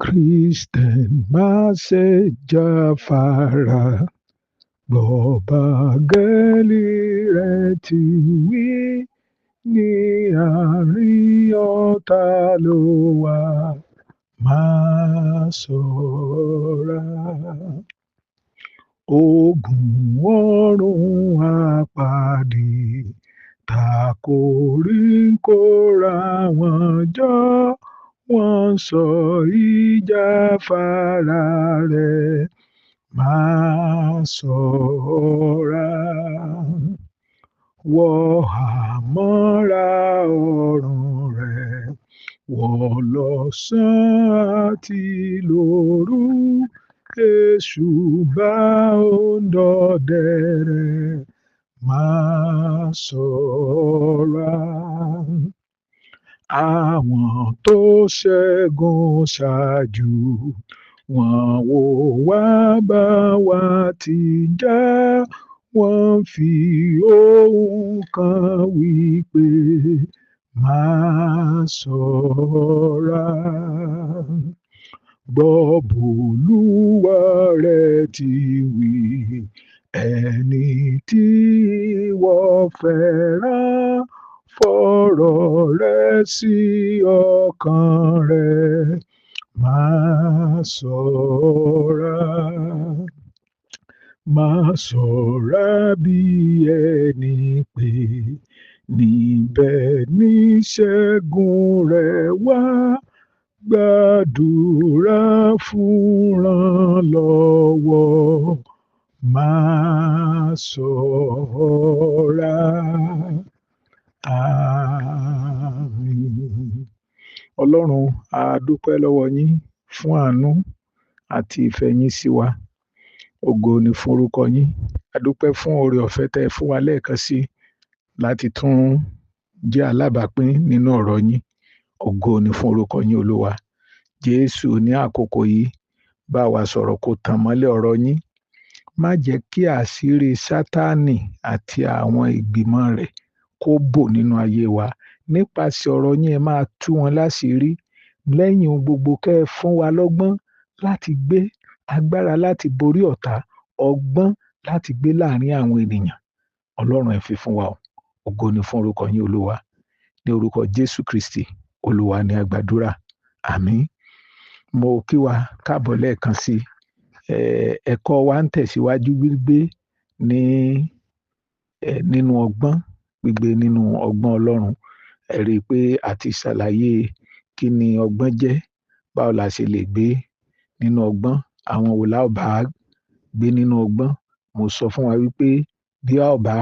Christian, má ṣe jáfara, gbọ́ báńgẹ́lì rẹ̀ ti wí, ní àárín ọ̀tá ló wà, má ṣọ́ra. Ogun ọ̀run àpáàdì takori ń kóra wọn jọ, wọ́n ń sọ ìjáfara rẹ̀, má ṣọ́ra. Wọ àmọ́ra ọ̀run rẹ̀, wọ̀ lọ́sàn-án àti lóru, èṣù bá ń dọdẹ rẹ̀, má ṣọ́ra. Àwọn tó ṣẹ́gun ṣáájú, wọn ò wá bá wa ti jà, wọ́n fi ohùn kan wí pé, má ṣọ́ra. Gbọ́ bólúwa rẹ̀ ti wí, ẹni tí ìwọ fẹ́ràn, fọ̀rọ̀ rẹ̀ sí ọkàn rẹ̀, má ṣọ́ra. Má ṣọ́ra bí ẹni pé níbẹ̀ ní ṣẹ́gun rẹ̀ wá, gbàdúrà fúnra lọ́wọ́, má ṣọ́ra. Àmín. Ọlọ́run, a dúpẹ́ lọ́wọ́ yín fún àánú àti ìfẹ́ yín sí wa. Ògo ni fún orúkọ yín. A dúpẹ́ fún oore ọ̀fẹ́ tẹ́ ẹ fún wa lẹ́ẹ̀kan sí láti tún jẹ́ alábàápín nínú ọ̀rọ̀ yín. Ògo ni fún orúkọ yín, Olúwa. Jésù, ní àkókò yìí, bá wa sọ̀rọ̀, kó tàn mọ́lẹ̀ ọ̀rọ̀ yín. Má jẹ́ kí àṣírí Sátánì àti àwọn ìgbìmọ̀ rẹ̀ kó bò nínú ayé wa. Nípasẹ̀ ọ̀rọ̀ yín, ẹ máa tú wọn láṣìírí. Lẹ́yìn ohun gbogbo, kẹ́ ẹ fún wa lọ́gbọ́n láti gbé agbára láti borí ọ̀tá, ọgbọ́n láti gbé láàrin àwọn ènìyàn. Ọlọ́run, ẹ fi fún wa o. Ògo ni fún orúkọ yín, Olúwa. Ní orúkọ Jésù Kristi, Olúwa ni a gbàdúrà. Àmín. Mo kí wa káàbọ̀ lẹ́ẹ̀kan sí. Ẹ̀kọ́ wa ń tẹ̀síwájú, gbígbé ní nínú ọgbọ́n, gbígbé nínú ọgbọ́n Ọlọ́run. Ẹ rí i pé a ti ṣàlàyé kí ni ọgbọ́n jẹ́, báwo la ṣe lè gbé nínú ọgbọ́n, àwọn wo la ó bá gbé nínú ọgbọ́n. Mo sọ fún wa wípé bí a ò bá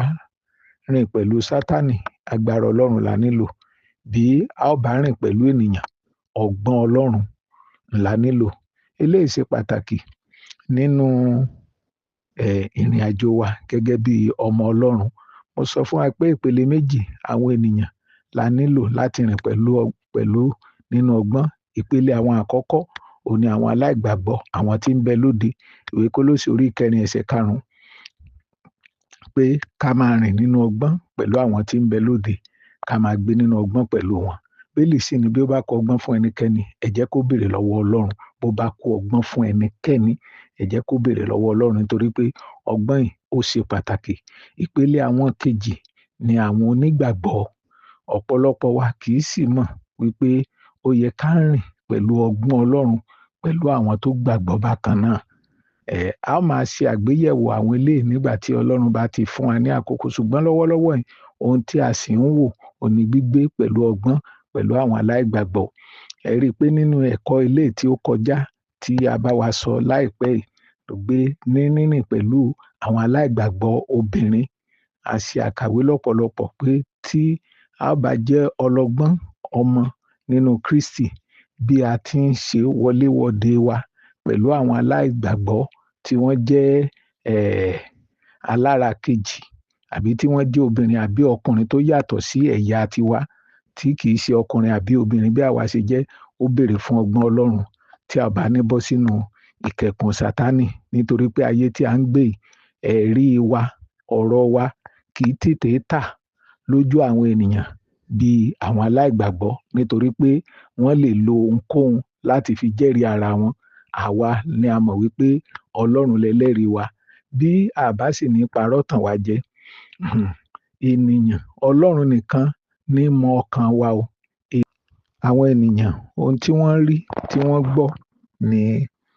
rìn pẹ̀lú Sátánì, agbára Ọlọ́run la nílò. Bí a ò bá rìn pẹ̀lú ènìyàn, ọgbọ́n Ọlọ́run la nílò. Eléyìí ṣe pàtàkì nínú ìrìn àjò wa gẹ́gẹ́ bí ọmọ Ọlọ́run. Mo sọ fún wa pé ìpele méjì àwọn ènìyàn la nílò láti rìn pẹ̀lú nínú ọgbọ́n. Ìpele àwọn àkọ́kọ́ òun ni àwọn aláìgbàgbọ́, àwọn tí ń bẹ lóde. Ìwé Kólósè orí 4 ẹsẹ̀ 5 pé ká máa rìn nínú ọgbọ́n pẹ̀lú àwọn tí ń bẹ lóde, ká máa gbé nínú ọgbọ́n pẹ̀lú wọn. Bíbélì sì ní bí ó bá kọ ọgbọ́n fún ẹnikẹ́ni, ẹ jẹ́ kó béèrè lọ́wọ́ Ọlọ́run. Bó bá kó ọgbọ́n fún ẹnikẹ́ni, ẹ jẹ́ kó béèrè lọ́wọ́ Ọlọ́run, nítorí pé ọgbọ́n yìí ó ṣe pàtàkì. Ìpele àwọn kejì ni àwọn onígbàgbọ́. Ọ̀pọ̀lọpọ̀ wa kì í sì mọ̀ wípé ó yẹ ká rìn pẹ̀lú ọgbọ́n Ọlọ́run pẹ̀lú àwọn tó gbàgbọ́ bákan náà. A ó máa ṣe àgbéyẹ̀wò àwọn eléyìí nígbà tí Ọlọ́run bá ti fún wa ní àkókò. Ṣùgbọ́n lọ́wọ́lọ́wọ́ yìí, ohun tí a sì ń wò òní gbígbé pẹ̀lú ọgbọ́n pẹ̀lú àwọn aláìgbàgbọ́. Ẹ rí i pé nínú ẹ̀kọ́ ilé tí ó kọjá tí a bá wa sọ láìpẹ́ yìí, ló gbé ní rírìn pẹ̀lú àwọn aláìgbàgbọ́ obìnrin. A ṣe àkàwé lọ́pọ̀lọpọ̀ pé tí a bá jẹ́ ọlọ́gbọ́n ọmọ nínú Kristi, bí a ti ń ṣe wọléwọ̀de wa pẹ̀lú àwọn aláìgbàgbọ́ tí wọ́n jẹ́ alára kejì, àbí tí wọ́n jẹ́ obìnrin àbí ọkùnrin tó yàtọ̀ sí ẹ̀yà tiwa, tí kì í ṣe ọkùnrin àbí obìnrin bí àwa ṣe jẹ́, ó béèrè fún ọgbọ́n Ọlọ́run tí a bá ní bọ́ sínú ìkẹ̀kùn Sátánì. Nítorí pé ayé tí à ń gbé yìí, ẹ̀rí wa, ọ̀rọ̀ wa kì í tètè tà lójú àwọn ènìyàn bí àwọn aláìgbàgbọ́, nítorí pé wọ́n lè lo ohunkóhun láti fi jẹ́rìí ara wọn. Àwa ni a mọ̀ wípé Ọlọ́run lẹlẹ́rìí wa. Bí a bá sì ní parọ́ tàn wá jẹ, ènìyàn, Ọlọ́run nìkan ní mọ ọkàn wa o. Àwọn ènìyàn, ohun tí wọ́n rí, tí wọ́n gbọ́ ni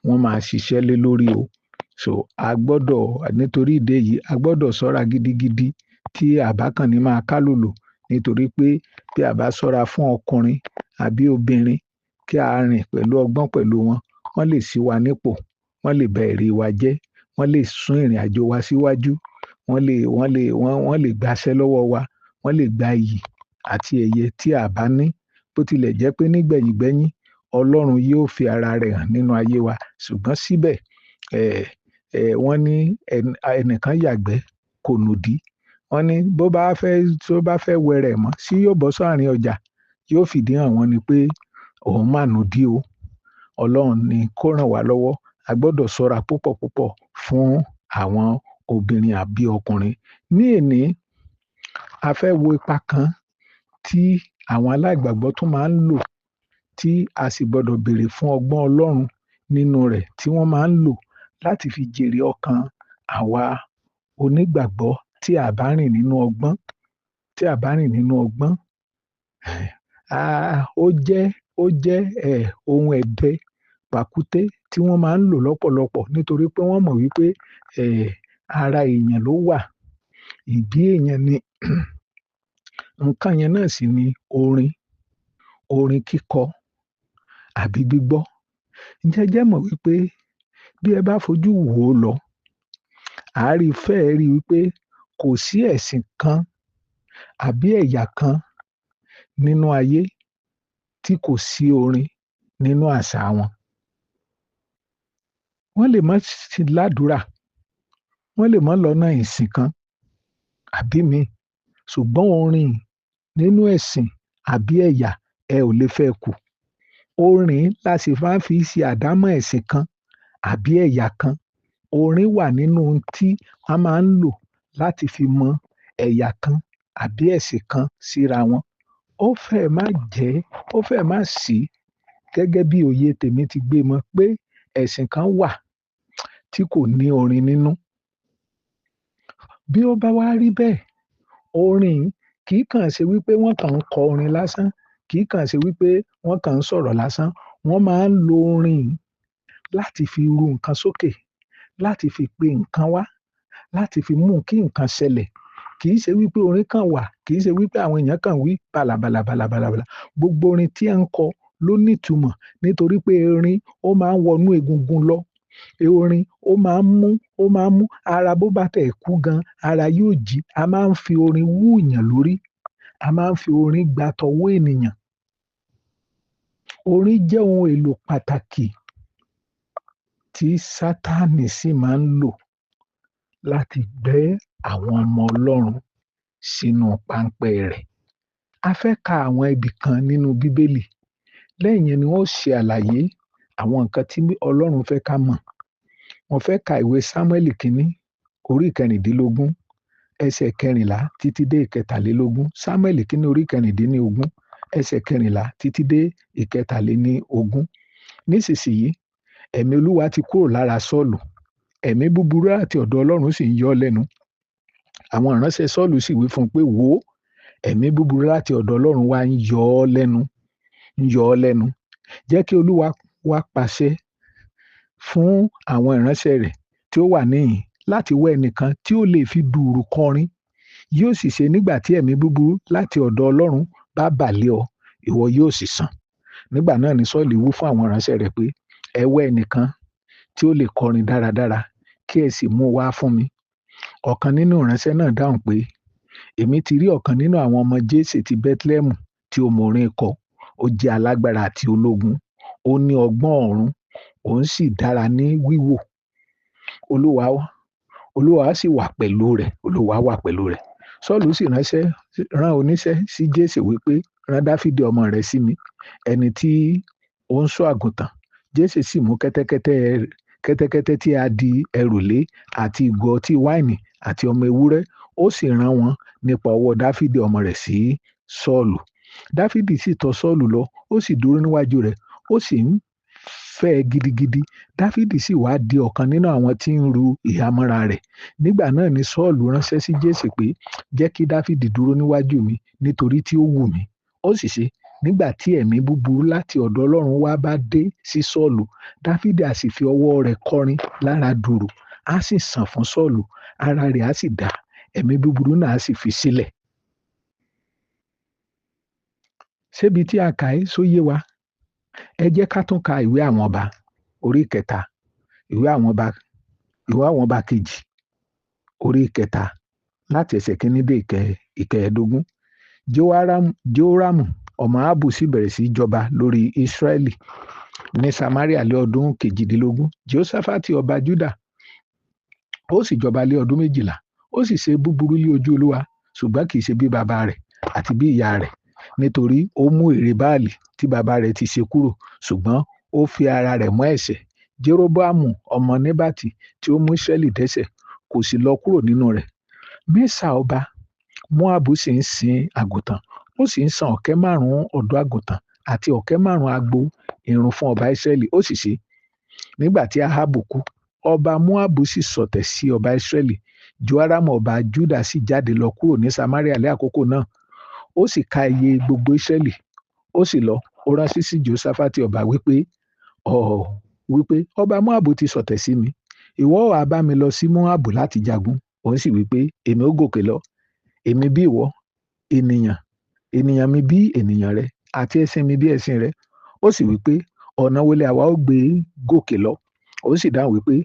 wọ́n máa ṣiṣẹ́ lé lórí o. So a gbọ́dọ̀, nítorí ìdí èyí, a gbọ́dọ̀ ṣọ́ra gidigidi tí a bá kàn ní máa kálòlò. Nítorí pé bí a bá ṣọ́ra fún ọkùnrin àbí obìnrin kí a rìn pẹ̀lú ọgbọ́n pẹ̀lú wọn, wọ́n lè ṣí wa nípò, wọ́n lè ba ẹ̀rí wa jẹ́, wọ́n lè sún ìrìnàjò wa síwájú, wọ́n lè gbaṣẹ́ lọ́wọ́ wa, wọ́n lè gba iyì àti ẹ̀yẹ tí a bá ní. Bó tilẹ̀ jẹ́ pé nígbẹ̀yìngbẹ́yín Ọlọ́run yóò fi ara rẹ̀ hàn nínú ayé wa. Ṣùgbọ́n síbẹ̀, wọ́n ní ẹnìkan yàgbẹ́ kò nùdí. Wọ́n ní bó bá fẹ́, tó bá fẹ́ wẹrẹ̀ mọ́, sí yóò bọ́ sáàrin ọjà, yóò fìdí hàn wọ́n ni pé òun máa nùdí o. Ọlọ́run ni kó ràn wá lọ́wọ́. A gbọ́dọ̀ ṣọ́ra púpọ̀ púpọ̀ fún àwọn obìnrin àbí ọkùnrin. Ní èní, a fẹ́ wo ipa kan tí àwọn aláìgbàgbọ́ tún máa ń lò, tí a sì gbọ́dọ̀ béèrè fún ọgbọ́n Ọlọ́run nínú rẹ̀, tí wọ́n máa ń lò láti fi jèrè ọkàn àwa onígbàgbọ́ tí a bá rìn nínú ọgbọ́n, tí a bá rìn nínú ọgbọ́n. Ó jẹ́, ohun ẹ̀dẹ pàkúté tí wọ́n máa ń lò lọ́pọ̀lọpọ̀, nítorí pé wọ́n mọ̀ wípé, ara èèyàn ló wà, ìdí èèyàn ni nǹkan yẹn náà sì ni orin, orin kíkọ àbí gbígbọ́. Ǹjẹ́ ẹ jẹ́ mọ̀ wípé bí ẹ bá fojú wò ó lọ, a rí fẹ́ rí wípé kò sí ẹ̀sìn kan àbí ẹ̀yà kan nínú ayé tí kò sí orin nínú àṣà wọn. Wọ́n lè má sì ládùrá, wọ́n lè má lọ́nà ìsìn kan àbí mi, ṣùgbọ́n orin nínú ẹ̀sìn àbí ẹ̀yà ẹ ò lè fẹ́ kù. Orin la sì máa ń fi ṣe àdámọ́ ẹ̀sìn kan àbí ẹ̀yà kan. Orin wà nínú ohun tí a máa ń lò láti fi mọ ẹ̀yà kan àbí ẹ̀sìn kan síra wọn. Ó fẹ́ má jẹ́, ó fẹ́ má sì gẹ́gẹ́ bí òye tèmi ti gbé mọ̀ pé ẹ̀sìn kan wà tí kò ní orin nínú. Bí ó bá wá rí bẹ́ẹ̀, orin kì í kàn ṣe wípé wọ́n kàn ń kọ orin lásán, kì í kàn ṣe wípé wọ́n kàn ń sọ̀rọ̀ lásán. Wọ́n máa ń lo orin láti fi ru nǹkan sókè, láti fi pe nǹkan wá, láti fi mú kí nǹkan ṣẹlẹ̀. Kì í ṣe wípé orin kan wà, kì í ṣe wípé àwọn èèyàn kan wí bàlàbàlà bàlàbàlà. Gbogbo orin tí à ń kọ ló ní ìtumọ̀, nítorí pé orin ó máa ń wọnú egungun lọ. Orin ó máa ń mú, ó máa ń mú ara bó bá tẹ̀ kú gan, ara yóò jí. A máa ń fi orin wú èèyàn lórí. A máa ń fi orin gba tọwọ́ ènìyàn. Orin jẹ́ ohun èlò pàtàkì tí Sátánì sì máa ń lò láti gbé àwọn ọmọ Ọlọ́run sínú páńpẹ́ rẹ̀. A fẹ́ ka àwọn ibi kan nínú bíbélì. Lẹ́yìn yẹn ni wọ́n ó ṣe àlàyé àwọn nǹkan tí Ọlọ́run fẹ́ ká mọ̀. Mo fẹ́ ka ìwé Sámúẹ́lì kínní orí ìkẹrìndínlógún ẹsẹ̀ kẹrìnlá títí dé ìkẹtàlélógún. Sámúẹ́lì kínní orí ìkẹrìndínlógún ẹsẹ̀ kẹrìnlá títí dé ìkẹtàléníogún. Nísinsìnyí, ẹ̀mí Olúwa ti kúrò lára Sọ́ọ̀lù. Ẹ̀mí búburú àti ọ̀dọ̀ Ọlọ́run sì ń yọ ọ́ lẹ́nu. Àwọn ìránṣẹ́ Sọ́ọ̀lù sì wí fún un pé, wò ó, ẹ̀mí búburú láti ọ̀dọ̀ Ọlọ́run wá ń yọ ọ́ lẹ́nu, ń yọ ọ́ lẹ́nu. Jẹ́ kí Olúwa wá pàṣẹ fún àwọn ìránṣẹ́ rẹ̀ tí ó wà níhìn láti wá ẹnìkan tí ó lè fi dùùrù kọrin. Yóò sì ṣe nígbà tí ẹ̀mí búburú láti ọ̀dọ̀ Ọlọ́run bá bà lé ọ, ìwọ yóò sì sàn. Nígbà náà ni Sọ́ọ̀lù wí fún àwọn ìránṣẹ́ rẹ̀ pé, ẹ wá ẹnìkan tí ó lè kọrin dáradára kí ẹ sì mú wá fún mi. Ọ̀kan nínú ìránṣẹ́ náà dáhùn pé, èmi ti rí ọ̀kan nínú àwọn ọmọ Jésè ti Bẹ́tílẹ́mù tí ó mọ orin kọ. Ó jẹ́ alágbára àti ológun. Ó ní ọgbọ́n ọ̀run, òun sì dára ní wíwò. Olúwa sì wà pẹ̀lú rẹ̀. Olúwa wà pẹ̀lú rẹ̀. Sọ́ọ̀lù sì rán oníṣẹ́ sí Jésè wípé, rán Dáfídì ọmọ rẹ̀ sí mi, ẹni tí ó ń ṣọ́ àgùntàn. Jésè sì mú kẹ́tẹ́kẹ́tẹ́ tí a di ẹrù lé àti ìgò ọtí wáìnì àti ọmọ ewúrẹ́, ó sì rán wọn nípa ọwọ́ Dáfídì ọmọ rẹ̀ sí Sọ́ọ̀lù. Dáfídì sì tọ̀ Sọ́ọ̀lù lọ, ó sì dúró níwájú rẹ̀, ó sì ń fẹ́ gidigidi. Dáfídì sì wá di ọ̀kan nínú àwọn tí ń ru ìhámọ́ra rẹ̀. Nígbà náà ni Sọ́ọ̀lù ránṣẹ́ sí Jésè pé, jẹ́ kí Dáfídì dúró níwájú mi, nítorí tí ó wù mí. Ó sì ṣe, nígbà tí ẹ̀mí búburú láti ọ̀dọ̀ Ọlọ́run wá bá dé sí Sọ́ọ̀lù, Dáfídì á sì fi ọwọ́ rẹ̀ kọrin lára dùùrù, á sì sàn fún Sọ́ọ̀lù, ara rẹ̀ á sì dá, ẹ̀mí búburú náà á sì fi sílẹ̀. Ṣébi tí a kà í sóyé wa? Ẹ jẹ́ ká tún ka ìwé àwọn ọba orí kẹta, ìwé àwọn ọba kejì orí kẹta láti ẹsẹ̀ kínní dé ìkẹẹ̀ẹ́dógún. Jehoramu ọmọ Ahabu sì bẹ̀rẹ̀ sí í jọba lórí Israẹli ní Samaria lé ọdún 18. Jehoṣafati ọba Juda ó sì jọba lé ọdún 12. Ó sì ṣe búburú lé ojú Olúwa, ṣùgbọ́n kì í ṣe bí bàbá rẹ̀ àti bí ìyá rẹ̀, nítorí ó mú ère Báàlì tí bàbá rẹ̀ ti ṣe kúrò, ṣùgbọ́n ó fi ara rẹ̀ mọ́ ẹ̀ṣẹ̀. Jeroboamu ọmọ Nebati tí ó mú Israẹli dẹ́ṣẹ̀ kò sì lọ kúrò nínú rẹ̀. Meṣa ọba Moabu sì ń sin àgùntàn, ó sì ń san 5,000 ọ̀dọ́ àgùntàn àti 5,000 agbo irun fún ọba Israẹli. Ó sì ṣe, nígbà tí Ahabu kú, ọba Moabu sì sọ̀tẹ̀ sí ọba Israẹli. Jehoramu ọba Juda sì jáde lọ kúrò ní Samaria ní àkókò náà. Ó sì ka iye gbogbo Israẹli. Ó sì lọ, ó ránṣẹ́ sí Jehoṣafati ọba wípé, ọba Moabu ti sọ̀tẹ̀ sí mi. Ìwọ ó wá bá mi lọ sí Moabu láti jagun. Òun sì wípé, èmi ó gòkè lọ, èmi bí ìwọ, ènìyàn mi bí ènìyàn rẹ, àti ẹṣin mi bí ẹṣin rẹ. Ó sì wípé, ọ̀nà wo lè àwa ó gbé gòkè lọ? Ó sì dáhùn wípé,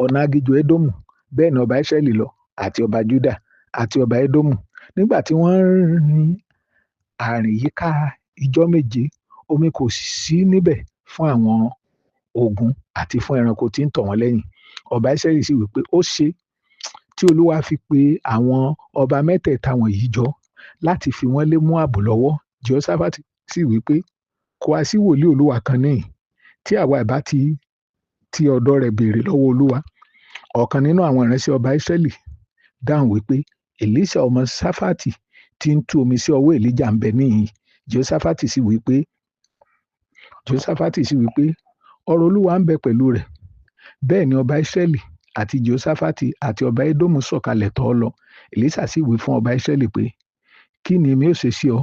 ọ̀nà aginjù Édómù. Bẹ́ẹ̀ ni ọba Israẹli lọ, àti ọba Juda, àti ọba Édómù. Nígbà tí wọ́n rin àrìn yíká ijọ́ 7, omi kò sí níbẹ̀ fún àwọn ogun àti fún ẹranko tí ń tọ̀ wọ́n lẹ́yìn. Ọba Israẹli sì wípé, ó ṣe tí Olúwa fi pe àwọn ọba mẹ́tẹ̀ẹ̀ta wọ̀nyí jọ láti fi wọ́n lé Moabu lọ́wọ́. Jehoṣafati sì wípé, kò há sí wòlíì Olúwa kan níhìn tí àwa ìbá ti ọ̀dọ̀ rẹ̀ béèrè lọ́wọ́ Olúwa. Ọ̀kan nínú àwọn ìránṣẹ́ ọba Israẹli dáhùn wípé, Èlíṣà ọmọ Ṣáfátì tí ń tú omi sí ọwọ́ Èlíjà ń bẹ níhìn. Jehoṣafati sì wípé, ọ̀rọ̀ Olúwa ń bẹ pẹ̀lú rẹ̀. Bẹ́ẹ̀ ni ọba Israẹli àti Jehoṣafati àti ọba Édómù sọ̀kalẹ̀ tọ̀ ọ́ lọ. Èlíṣà sì wí fún ọba Israẹli pé, kí ni èmi ó ṣe sí ọ?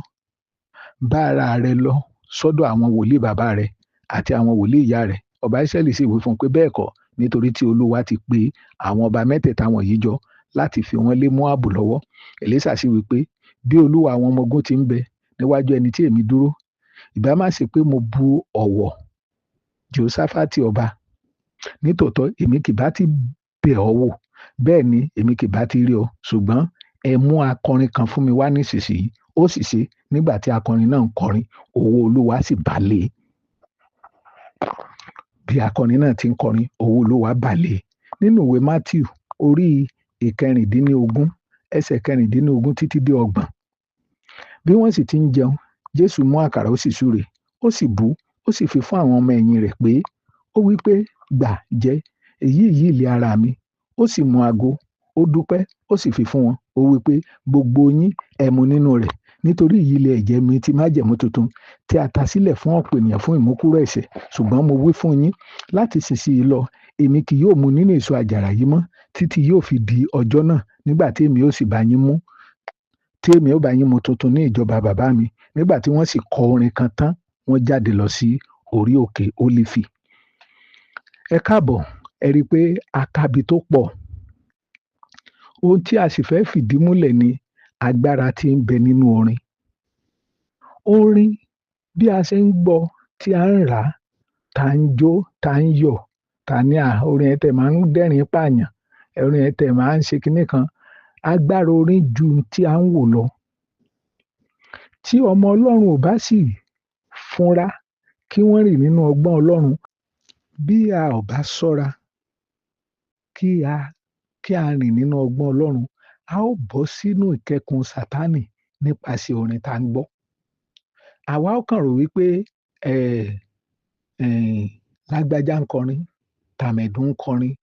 Bá ara rẹ lọ sọ́dọ̀ àwọn wòlíì bàbá rẹ àti àwọn wòlíì ìyá rẹ. Ọba Israẹli sì wí fún un pé, bẹ́ẹ̀ kọ́, nítorí tí Olúwa ti pe àwọn ọba mẹ́tẹ̀ẹ̀ta wọ̀nyí jọ láti fi wọ́n lé Moabu lọ́wọ́. Èlíṣà sì wí pé, bí Olúwa àwọn ọmọ ogun ti ń bẹ níwájú ẹni tí èmi dúró, ìbá má ṣe pé mo bu ọ̀wọ̀ Jehoṣafati ọba, nítòótọ́ èmi kì bá ti bẹ̀ ọ́ wò, bẹ́ẹ̀ ni èmi kì bá ti rí ọ, ṣùgbọ́n ẹ mú akọrin kan fún mi wá nísinsìnyí. Ó sì ṣe, nígbà tí akọrin náà ń kọrin, ọwọ́ Olúwa sì bà lé e. Bí akọrin náà ti ń kọrin, ọwọ́ Olúwa bà lé e. Nínú ìwé Matthew orí 16, ẹsẹ̀ 16 títí dé 30. Bí wọ́n sì ti ń jẹun, Jésù mú àkàrà, ó sì súre, ó sì bù, ó sì fi fún àwọn ọmọ ẹ̀yìn rẹ̀ pé, ó wí pé, gbà jẹ, èyí yìí lé ara mi. Ó sì mú ago, ó dúpẹ́, ó sì fi fún wọn. Ó wí pé, gbogbo yín ẹ mu nínú rẹ̀, nítorí èyí lé ẹ̀jẹ̀ mi ti májẹ̀mú tuntun tí a ta sílẹ̀ fún ọ̀pọ̀ ènìyàn fún ìmúkúrò ẹ̀ṣẹ̀. Ṣùgbọ́n mo wí fún yín, láti ìsinsìnyí lọ, èmi kì yóò mu nínú èso àjàrà yìí mọ́ títí yóò fi di ọjọ́ náà nígbà tí èmi ó sì bá yín mu, tí èmi ó bá yín mu tuntun ní ìjọba bàbá mi. Nígbà tí wọ́n sì kọ orin kan tán, wọ́n jáde lọ sí orí òkè Ólífì. Ẹ káàbọ̀, ẹ rí i pé àkàbí tó pọ̀. Ohun tí a sì fẹ́ fìdí múlẹ̀ ni agbára tí ń bẹ nínú orin. Orin bí a ṣe ń gbọ́, tí a ń rà, tá ń jó, tá ń yọ̀, tá ní à, orin ẹ̀ tẹ̀ máa ń dẹ́rìn pààyàn, orin ẹ̀ tẹ̀ máa ń ṣe kinní kan. Agbára orin ju tí a ń wò lọ. Tí ọmọ Ọlọ́run ò bá sì fúnra kí wọ́n rìn nínú ọgbọ́n Ọlọ́run, bí a ò bá ṣọ́ra kí a rìn nínú ọgbọ́n Ọlọ́run, a ó bọ́ sínú ìkẹkùn Sátánì nípasẹ̀ orin tá ń gbọ́. Àwa ó kàn rò wípé lágbájá ń kọrin, tàmẹ̀dù ń kọrin,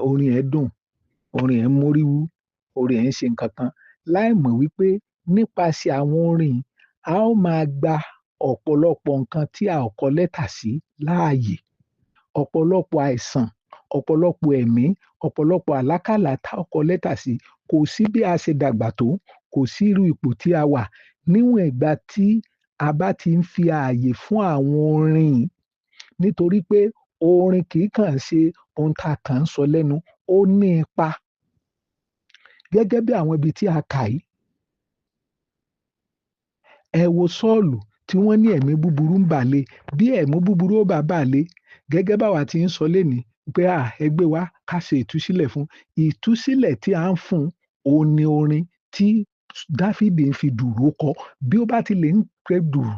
orin ẹ̀ dùn, orin ẹ̀ ń móríwú, orin ẹ̀ ń ṣe nǹkan kan, láì mọ̀ wípé nípasẹ̀ àwọn orin a ó máa gba ọ̀pọ̀lọpọ̀ nǹkan tí a ò kọ lẹ́tà sí láàyè. Ọ̀pọ̀lọpọ̀ àìsàn, ọ̀pọ̀lọpọ̀ ẹ̀mí, ọ̀pọ̀lọpọ̀ àlákàlà tá a kọ lẹ́tà sí, kò sí bí a ṣe dàgbà tó, kò sí irú ipò tí a wà. Níwọ̀n ìgbà tí a bá ti ń fi ààyè fún àwọn orin yìí, nítorí pé orin kì í kàn ṣe ohun tá a kàn ń sọ lẹ́nu, ó ní ipa. Gẹ́gẹ́ bí àwọn ibi tí a kà yìí, ẹ wo Sọ́ọ̀lù tí wọ́n ní ẹ̀mí búburú ń bà lé. Bí ẹ̀mí búburú ó bá bà lé, gẹ́gẹ́ báwa ti ń sọ lénìí pé ẹ gbé wá ká ṣe ìtúsílẹ̀ fún. Ìtúsílẹ̀ tí a ń fún òun ni orin tí Dáfídì ń fi dùùrù kọ. Bí ó bá ti lè ń pè dùùrù,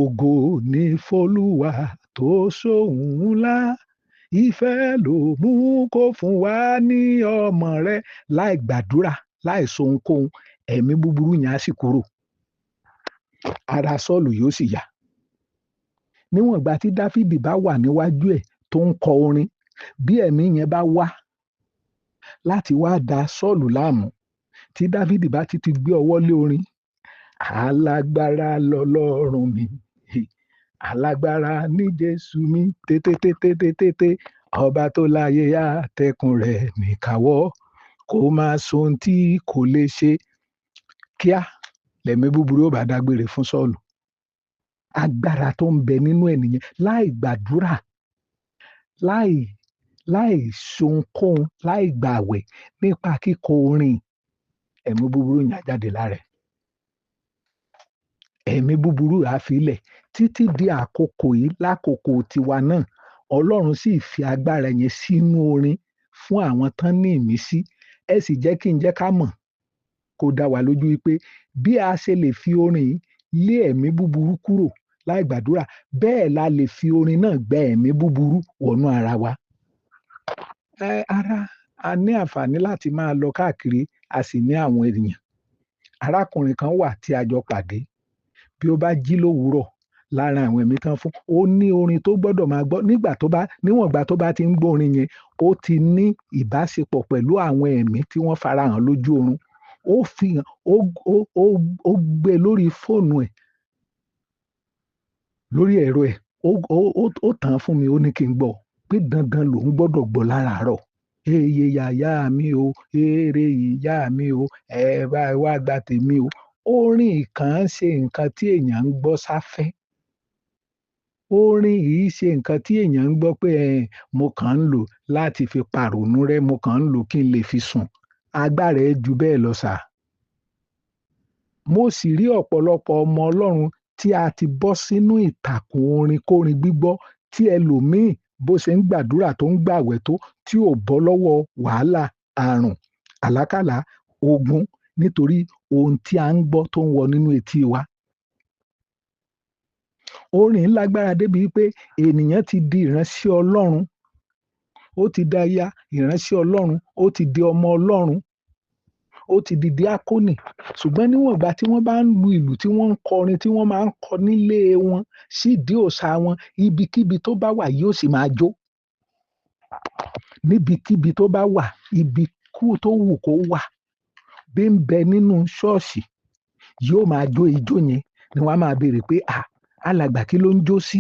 ògo ni f'Olúwa tó ṣohun ńlá, ìfẹ́ ló mú kó fún wa ní ọmọ rẹ̀. Láì gbàdúrà, láì sọ ohunkóhun, ẹ̀mí búburú yẹn á sì kúrò. Ara Sọ́ọ̀lù yóò sì yá. Níwọ̀n ìgbà tí Dáfídì bá wà níwájú ẹ̀ tó ń kọ orin, bí ẹ̀mí yẹn bá wá láti wá da Sọ́ọ̀lù láàmú, tí Dáfídì bá ti gbé ọwọ́ lé orin, alágbára lọlọ́run mi, alágbára ní Jésù mi, tététététété, ọba tó láyé àtẹ̀kùn rẹ̀ níkàwọ́, kó máa sọ ohun tí kò lè ṣe. Kíá lẹ̀mí búburú ó bá dágbére fún Sọ́ọ̀lù. Agbára tó ń bẹ nínú ẹ̀ nìyẹn. Láì gbàdúrà, láì ṣohunkóhun, láì gbààwẹ̀, nípa kíkọ orin, ẹ̀mí búburú yẹn á jáde lára ẹ̀. Ẹ̀mí búburú á fi lẹ̀ títí di àkókò yìí. Lákòókò tiwa náà, Ọlọ́run sì fi agbára yẹn sínú orin fún àwọn tán ní ìmísí. Ẹ sì jẹ́ kí n jẹ́ ká mọ̀ kó dá wa lójú wípé bí a ṣe lè fi orin yìí lé ẹ̀mí búburú kúrò láì gbàdúrà, bẹ́ẹ̀ la lè fi orin náà gbẹ ẹ̀mí búburú wọnú ara wa. Ara a ní àǹfààní láti máa lọ káàkiri, a sì ní àwọn ènìyàn. Arákùnrin kan wà tí a jọ pàdé. Bí ó bá jí lówùúrọ̀, lára àwọn ẹ̀mí kan fún, ó ní orin tó gbọ́dọ̀ máa gbọ́. Níwọ̀n ìgbà tó bá ti ń gbọ́ orin yẹn, ó ti ní ìbáṣepọ̀ pẹ̀lú àwọn ẹ̀mí tí wọ́n farahàn lójú oorun. Ó fi hàn, ó gbé lórí fóònù ẹ̀, lórí ẹ̀rọ ẹ̀, ó tàn fún mi, ó ní kí n gbọ́ pé dandan lòun gbọ́dọ̀ gbọ́ láràárọ̀. Eye yàyà mi o, eré ìyá mi o, ẹ bá wá gba tèmi o. Orin kàn ṣe nǹkan tí èèyàn ń gbọ́ sáfẹ́. Orin yìí ṣe nǹkan tí èèyàn ń gbọ́ pé mo kàn ń lò láti fi pàrònú rẹ́, mo kàn ń lò kí n lè fi sùn. Agbára ẹ̀ ju bẹ́ẹ̀ lọ sà. Mo sì rí ọ̀pọ̀lọpọ̀ ọmọ Ọlọ́run tí a ti bọ́ sínú ìtàkùn orin kórin gbígbọ́, tí ẹlòmíì bó ṣe ń gbàdúrà tó ń gbàwẹ̀ tó, tí ò bọ́ lọ́wọ́ wàhálà, àrùn, àlákàlà, ogun, nítorí ohun tí a ń gbọ́ tó ń wọ nínú etí wa. Orin lágbára débi pé ènìyàn ti di ìránṣẹ́ Ọlọ́run, ó ti di aya ìránṣẹ́ Ọlọ́run, ó ti di ọmọ Ọlọ́run, ó ti di díákónì. Ṣùgbọ́n níwọ̀n ìgbà tí wọ́n bá ń lu ìlù, tí wọ́n ń kọrin, tí wọ́n máa ń kọ nílé wọn sídìí òòṣà wọn, ibikíbi tó bá wà yóò sì máa jó. Níbikíbi tó bá wà, ibi kú tó wù kó wà, bí ń bẹ nínú ṣọ́ọ̀ṣì, yóò máa jó ijó yẹn. Ni wọ́n á máa béèrè pé alàgbà kí ló ń jó sí?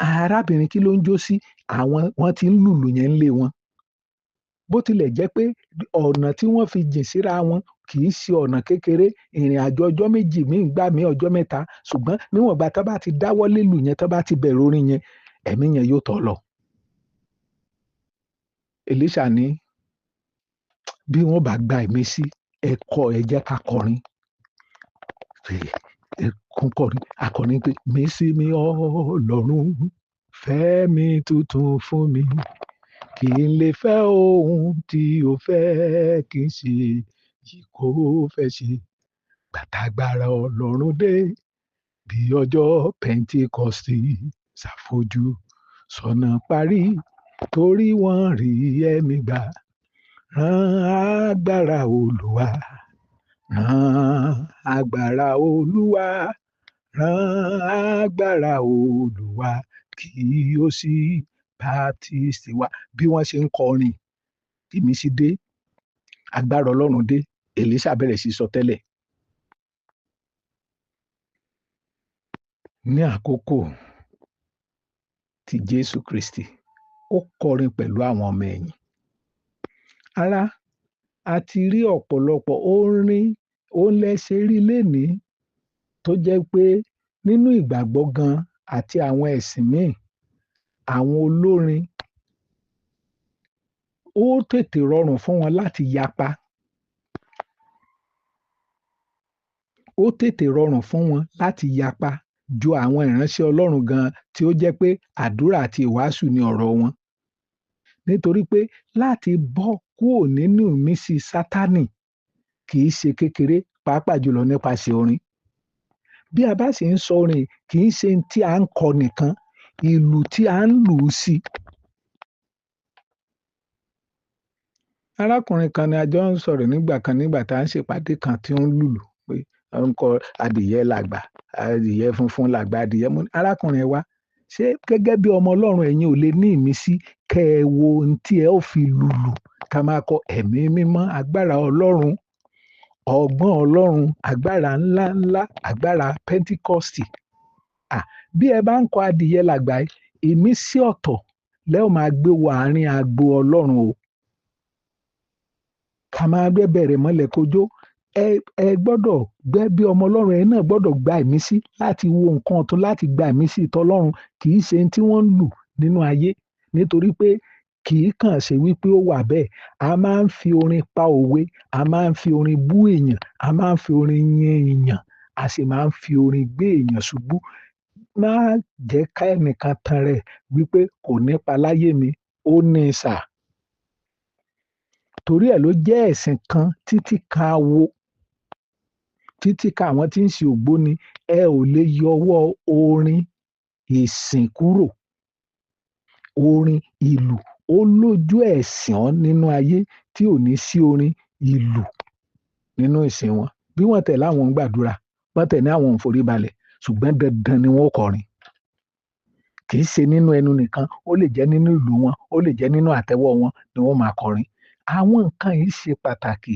Arábìnrin kí ló ń jó sí? Àwọn wọ́n ti ń lùlù yẹn nílé wọn. Bó tilẹ̀ jẹ́ pé ọ̀nà tí wọ́n fi jìn síra wọn kì í ṣe ọ̀nà kékeré, ìrìn àjò ọjọ́ méjì míì gbà mí ọjọ́ mẹ́ta, ṣùgbọ́n níwọ̀n ìgbà tó bá ti dáwọ́ lélù yẹn, tó bá ti bẹ̀rẹ̀ orin yẹn, ẹ̀mí yẹn yóò tọ̀ lọ. Èlíṣà ní bí wọ́n bá gba ẹ̀mí sí, ẹ kọ́, ẹ jẹ́ ká kọrin. Ẹ kún kọrin, akọrin pé mí sí mi Ọlọ́run, fẹ́ mi tuntun fún mi, kí n lè fẹ́ ohun tí o fẹ́, kí n ṣe yìí kó fẹ́ ṣe. Gbàtàgbàrà Ọlọ́run dé bí ọjọ́ Pentikọ́sì, ṣàfojú sọ̀nà parí, torí wọ́n rí ẹ̀mí gbà. Rán agbára Olúwa, rán agbára Olúwa, rán agbára Olúwa, kí ó sì baptisi wa. Bí wọ́n ṣe ń kọrin, ìmísí dé, agbára Ọlọ́run dé, Èlíṣà bẹ̀rẹ̀ sí sọ tẹ́lẹ̀. Ní àkókò tí Jésù Kristi Ó kọrin pẹ̀lú àwọn ọmọ ẹ̀yìn. Ará, a ti rí ọ̀pọ̀lọpọ̀ orin ó lẹ́sẹ̀ rí lénìí tó jẹ́ pé nínú ìgbàgbọ́ gan àti àwọn ẹ̀sìn míì, àwọn olórin ó tètè rọrùn fún wọn láti yapa. Ó tètè rọrùn fún wọn láti yapa ju àwọn ìránṣẹ́ Ọlọ́run gan tí ó jẹ́ pé àdúrà àti ìwàásù ni ọ̀rọ̀ wọn. Nítorí pé láti bọ́ kúrò nínú ìmísí Sátánì kì í ṣe kékeré, pàápàá jùlọ nípasẹ̀ orin. Bí a bá sì ń sọ orin, kì í ṣe tí à ń kọ nìkan, ìlù tí à ń lù ú sí. Arákùnrin kan ni a jọ ń sọ̀rọ̀ nígbà kan nígbà tá à ń ṣèpàdé kan tí ó ń lùlù pé ó ń kọ adìyẹ làgbà, adìyẹ funfun làgbà, adìyẹ mú. Arákùnrin wa, ṣé gẹ́gẹ́ bí ọmọ Ọlọ́run ẹ̀yin ò lè ní ìmísí kẹ́ ẹ wo ohun tí ẹ ó fi lùlù ká máa kọ ẹ̀mí mímọ́, agbára Ọlọ́run, ọgbọ́n Ọlọ́run, agbára ńlá ńlá, agbára Pentikọ́stì. Bí ẹ bá ń kọ adìyẹ làgbà, ìmísí ọ̀tọ̀ lẹ́ ò máa gbé wọ àárín agbo Ọlọ́run o. Ká máa gbé bẹ̀rẹ̀ mọ́lẹ̀ kojó. Ẹ gbọ́dọ̀ gbẹ́ bí ọmọ Ọlọ́run, ẹ náà gbọ́dọ̀ gba ìmísí láti wo nǹkan ọ̀tun, láti gba ìmísí tọlọ́run. Kì í ṣe tí wọ́n ń lù nínú ayé, nítorí pé kì í kàn ṣe wípé ó wà bẹ́ẹ̀. A máa ń fi orin pa òwe, a máa ń fi orin bú èèyàn, a máa ń fi orin yin èèyàn, a sì máa ń fi orin gbé èèyàn ṣubú. Má jẹ́ ká ẹnìkan tan rẹ̀ wípé kò nípa láyé mi, ó ní sà. Torí ẹ̀ ló jẹ́ ẹ̀sìn kan títí kan awo, títí kan àwọn tí ń ṣe ògbóni, ẹ ò lè yọwọ́ orin ìsìn kúrò. Orin ìlù ó lójú ẹ̀sìn ọ́ nínú ayé tí ò ní sí orin ìlù nínú ìsìn wọn. Bí wọ́n tẹ̀ láwọn ń gbàdúrà, wọ́n tẹ̀ ní àwọn ń foríbalẹ̀, ṣùgbọ́n dandan ni wọ́n ó kọrin. Kì í ṣe nínú ẹnu nìkan, ó lè jẹ́ nínú ìlù wọn, ó lè jẹ́ nínú àtẹ́wọ́ wọn ni wọ́n máa kọrin. Àwọn nǹkan yìí ṣe pàtàkì.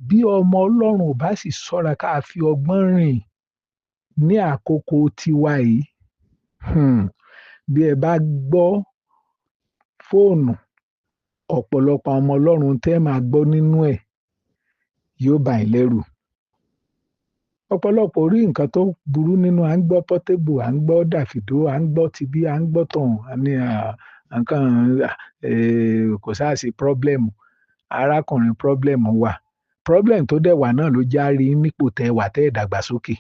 Bí ọmọ Ọlọ́run ò bá sì ṣọ́ra ká fi ọgbọ́n rìn ní àkókò tiwa yìí, bí ẹ bá gbọ́ fóònù ọ̀pọ̀lọpọ̀ ọmọ Ọlọ́run tẹ́ máa gbọ́ nínú ẹ̀ yóò bà yín lẹ́rù. Ọ̀pọ̀lọpọ̀ orí nǹkan tó burú nínú à ń gbọ́ Portable, à ń gbọ́ Davido, à ń gbọ́ tibí, à ń gbọ́ tọ̀hún, ní nǹkan kò sáà sí problem. Arákùnrin, problem wà. Problem tó dẹ̀ wà náà ló já rí nípò tẹ́ wà tẹ́ ìdàgbàsókè.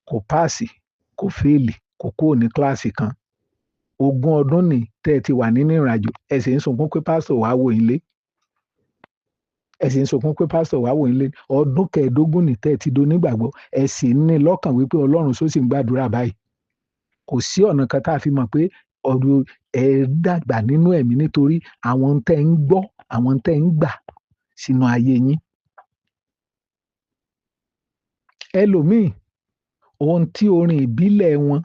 Kò páàsì, kò fẹ́ẹ̀lì, kò kúrò ní kíláàsì kan. Ogún ọdún ni tẹ́ ẹ ti wà nínú ìrìnàjò, ẹ sì ń sunkún pé pásítọ̀ wá wò yín lé. Ẹ sì ń sunkún pé pásítọ̀ wá wò yín lé. Ọdún kẹẹ̀ẹ́dógún ni tẹ́ ẹ ti do nígbàgbọ́, ẹ sì ń ní lọ́kàn wípé Ọlọ́run só sì ń gbàdúrà báyìí. Kò sí ọ̀nà kan tá a fi mọ̀ pé ọdún ẹ dàgbà nínú ẹ̀mí nítorí àwọn tẹ́ ń gbọ́, àwọn tẹ́ ń gbà sínú ayé yín. Ẹlòmíì, ohun tí orin ìbílẹ̀ wọn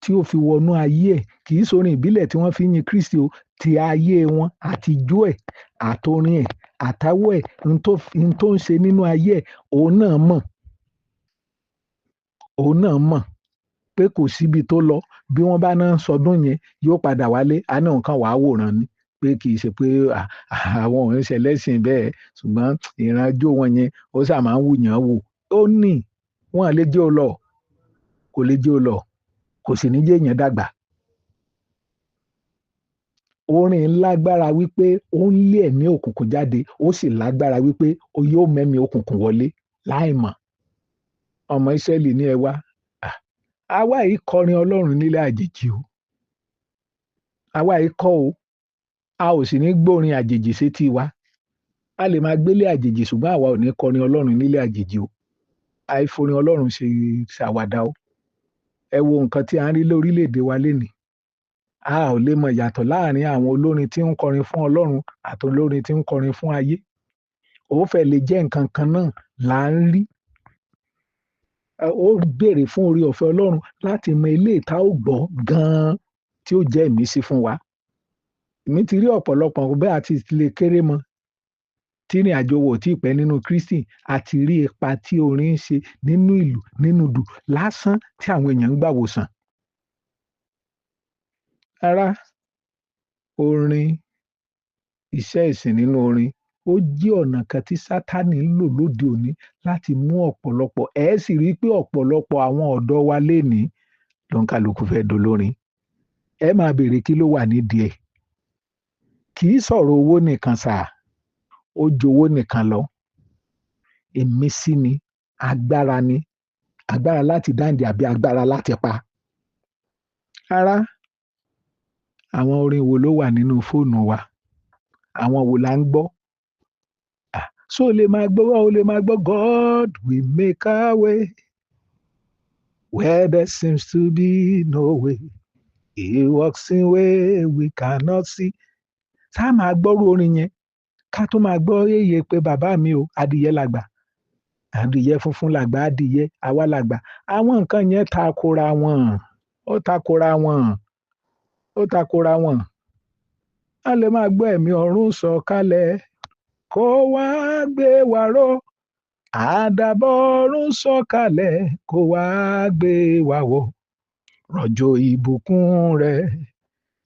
tí ó fi wọnú ayé ẹ̀, kì í ṣe orin ìbílẹ̀ tí wọ́n fi ń yin Kristi o, ti ayé wọn àti ijó ẹ̀, àtorin ẹ̀, àtàwọ̀ ẹ̀, ohun tó ń ṣe nínú ayé ẹ̀, òun náà mọ̀. Òun náà mọ̀ pé kò síbi tó lọ. Bí wọ́n bá náà sọdún yẹn, yóò padà wálé. A ní nǹkan wàá wòran ni pé kì í ṣe pé àwọn òun ṣe lẹ́sìn bẹ́ẹ̀, ṣùgbọ́n ìrìnàjò wọn yẹn ó sà máa ń wù yàn wò. Ó ní wọ́n lè jẹ́ ó lọ, kò lè jẹ́ ó lọ, kò sì ní jẹ́ èèyàn dàgbà. Orin lágbára wípé ó ń lé ẹ̀mí òkùnkùn jáde, ó sì lágbára wípé ó yóò mẹ́mí òkùnkùn wọlé láìmọ̀. Ọmọ Ísírẹ́lì ní ẹ wá. Àwa yìí kọrin Ọlọ́run nílé àjèjì o. Àwa yìí kọ́ o. A ò sì ní gbórin àjèjì sétí wa. A lè máa gbélé àjèjì ṣùgbọ́n àwa ò ní kọrin Ọlọ́run nílé àjèjì o. Àìforin Ọlọ́run ṣe ṣàwàdà o. Ẹ wo nǹkan tí a ń rí lórílẹ̀-èdè wa lénìí. A ò lè mọ ìyàtọ̀ láàrin àwọn olórin tí ń kọrin fún Ọlọ́run àti olórin tí ń kọrin fún ayé. Ó fẹ́ lè jẹ́ nǹkan kan náà là ń rí. Ó béèrè fún oore ọ̀fẹ́ Ọlọ́run láti mọ ilé ìta ó gbọ́ gan-an tí ó jẹ́ ìmísí fún wa. Èmi ti rí ọ̀pọ̀lọpọ̀ bẹ́ẹ̀ àti lè kéré mọ́ tí ìrìn àjò wò tí pẹ́ nínú Kristi, àti rí ipa tí orin ń ṣe nínú ìlú, nínú dùn lásán tí àwọn èèyàn ń gbà wòsàn. Ará, Orin, iṣẹ́ ìsìn nínú orin, ó jẹ́ ọ̀nà kan tí Sátánì ń lò lóde òní láti mú ọ̀pọ̀lọpọ̀. Ẹ sì rí i pé ọ̀pọ̀lọpọ̀ àwọn ọ̀dọ́ wa lénìí ló ń kálukú fẹ́ dolórin. Ẹ máa béèrè kí ló wà nídìí ẹ̀. Kì í sọ̀rọ̀ owó nìkan sà, ó ju owó nìkan lọ. Ìmísí ni, agbára ni, agbára láti dáǹdè àbí agbára láti pa. Ará, àwọn orin wo ló wà nínú fóònù wa? Àwọn wo là ń gbọ́? So lè máa gbọ́, o lè máa gbọ́ "God will make a way where there seems to be no way. He works in way we cannot see." Ṣá máa gbọ́rú orin yẹn, ká tó máa gbọ́ èyí pé bàbá mi o, adìyẹ làgbà, adìyẹ funfun làgbà, adìyẹ àwa làgbà. Àwọn nǹkan yẹn takora wọn, ó takora wọn, ó takora wọn. A lè máa gbọ́ "Ẹ̀mí ọ̀run sọ̀kalẹ̀ kó wá gbé wa ró, àdàbọ̀ ọ̀run sọ̀kalẹ̀ kó wá gbé wa wọ̀, rọ̀jò ìbùkún rẹ̀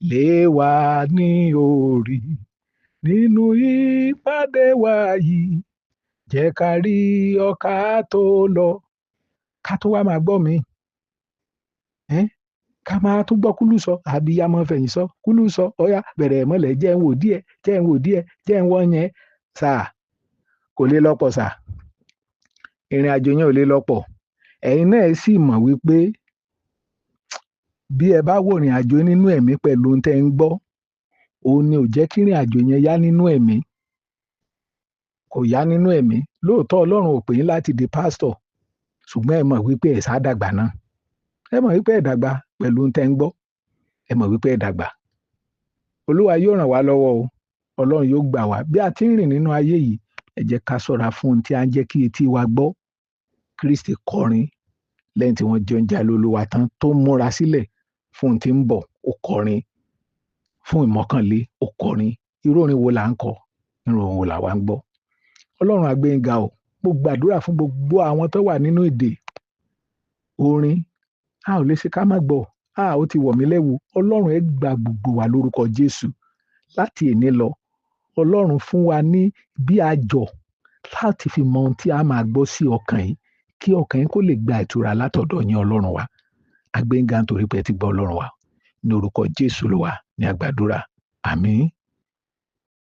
lé wa ní orí nínú ìpàdé wa yìí, jẹ́ ká rí ọ ká tó lọ." Ká tó wá máa gbọ́ mi. Ká máa tún gbọ́ kúlù sọ, àbíyamọ fẹ̀yìn sọ, kúlù sọ, ọ̀yá bẹ̀rẹ̀ mọ́lẹ̀, jẹ́ ń wò díẹ̀, jẹ́ ń wò díẹ̀, jẹ́ ń wọ́ yẹn. Sà, kò lè lọ́pọ̀ sà. Ìrìn àjò yẹn ò lè lọ́pọ̀. Ẹ̀yin náà sì mọ̀ wípé bí ẹ bá wò ìrìn àjò nínú ẹ̀mí pẹ̀lú ohun tẹ́ ń gbọ́, òun ni ò jẹ́ kí ìrìn àjò yẹn yá nínú ẹ̀mí. Kò yá nínú ẹ̀mí. Lóòótọ́ Ọlọ́run ò pè yín láti di pásítọ̀, ṣùgbọ́n ẹ mọ̀ wípé ẹ̀ sá dàgbà náà. Ẹ mọ̀ wípé ẹ dàgbà pẹ̀lú ohun tẹ́ ń gbọ́. Ẹ mọ̀ wípé ẹ dàgbà. Olúwa yóò ràn wá lọ́wọ́ o. Ọlọ́run yóò gbà wá. Bí a ti ń rìn nínú ayé yìí, ẹ jẹ́ ká ṣọ́ra fún ohun tí a ń jẹ́ kí etí wa gbọ́. Kristi kọrin lẹ́yìn tí wọ́n jẹ oúnjẹ alẹ́ Olúwa tán tó múra sílẹ̀ fún ohun tí ń bọ̀, ó kọrin fún ìmọ̀kànlé, ó kọrin. Irú orin wo là ń kọ? Irú orin wo là wá ń gbọ́? Ọlọ́run á gbé yín ga o. Mo gbàdúrà fún gbogbo àwọn tó wà nínú ìdè orin. A ò lè ṣe ká má gbọ́. A ó ti wọ̀ mí lẹ́wu. Ọlọ́run ẹ gba gbogbo wa lórúkọ Jésù. Láti èní lọ, Ọlọ́run fún wa ní bí àjọ láti fi mọ ohun tí a máa gbọ́ sí ọkàn yìí, kí ọkàn yín kó lè gba ìtura látọ̀dọ̀ yín Ọlọ́run wa. A gbé yín ga nítorí pé ẹ ti gbọ́, Ọlọ́run wa. Ní orúkọ Jésù Olúwa ní a gbàdúrà. Àmín.